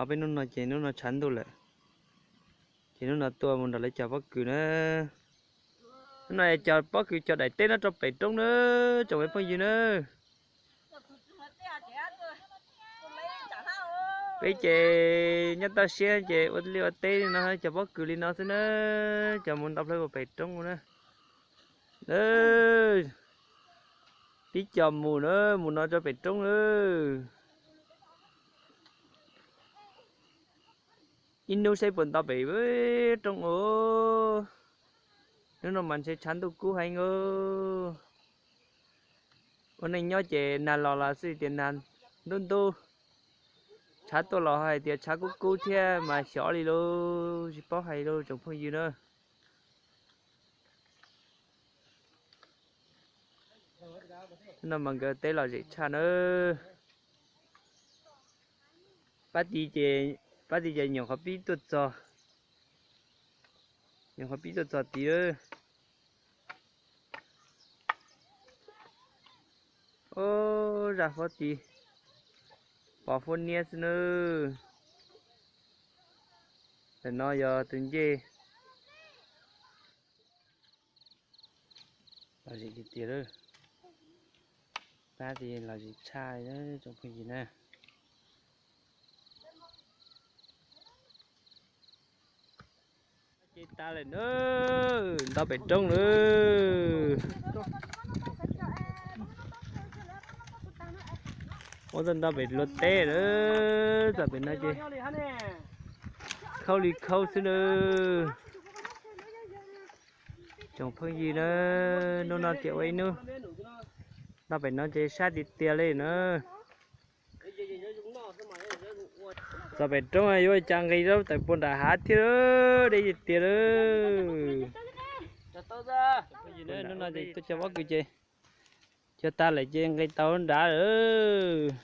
Peb hnub no ces hnub no tshav ntuj lawm, ces hnub no tuaj mus nrog lawv cog pob kws na. Hnub no cog pob kws cog daim teb no rau pem roob na, tsoom phooj ywg na. Peb ces nyob toj siab ces ua liaj ua teb li no, cog pob kws li no xwb na, cog mus ntau plaws pem roob na. Peb cog mus na, mus no rau pem roob na. Ib hnub saib puas nto pem roob os. Hnub no mas ntshe tshav ntuj kub heev os. Ua neej nyob ces nag los los xwb tias nag, ntub ntub, tshav tuaj los hais tias tshav kub kub thiab mas xyov li lauj, tsis paub hais lauj tsoom phooj ywg na. No mas nkawd teb lom zem tshaj na. Pab ti ces, pab ti ces nyuam qhuav pib tuaj txog, nyuam qhuav pib tuaj txog tid. Ob, zaj huab tid pos huab niab xwb nawb. Ntawm no yog tus ncej. Lom zem tiag tiag lawm. Pab ti lom zem tshaj tsoom phooj ywg na. Ces tas lawm na, nto pem roob lawm. Ua txoj nto pem luag teb lawm, txoj pem no ces khaub li khaub xwb na. Tsoom phooj ywg na, hnub no ces ua ib hnub nto pem no ces sab tiag tiag li na. Txoj pem roob yuav ua cas nqis rau tawm puag nram hav thiab, deb tiag tiag lawm. Hnub no ces tuaj cog pob kws ces cog tas lawm ces nqis tau nrad lawm.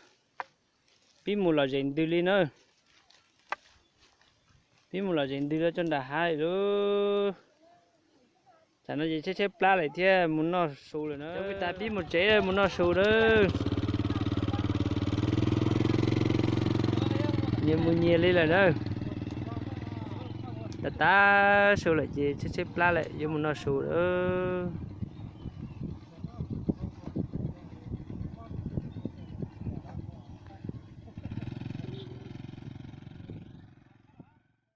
Pib mus lom zem ntws li na. Pib mus lom zem ntws rau txog nram hav li lauj. Tsam no ces tshaib tshaib plab lawm thiab mus noj su lawm na. Cov phooj ywg, pib mus tsev mus noj su lawm. Nyias mus nyias li lawm na. Tav tav su lawm ces tshaib tshaib plab lawm yuav mus noj su lawm.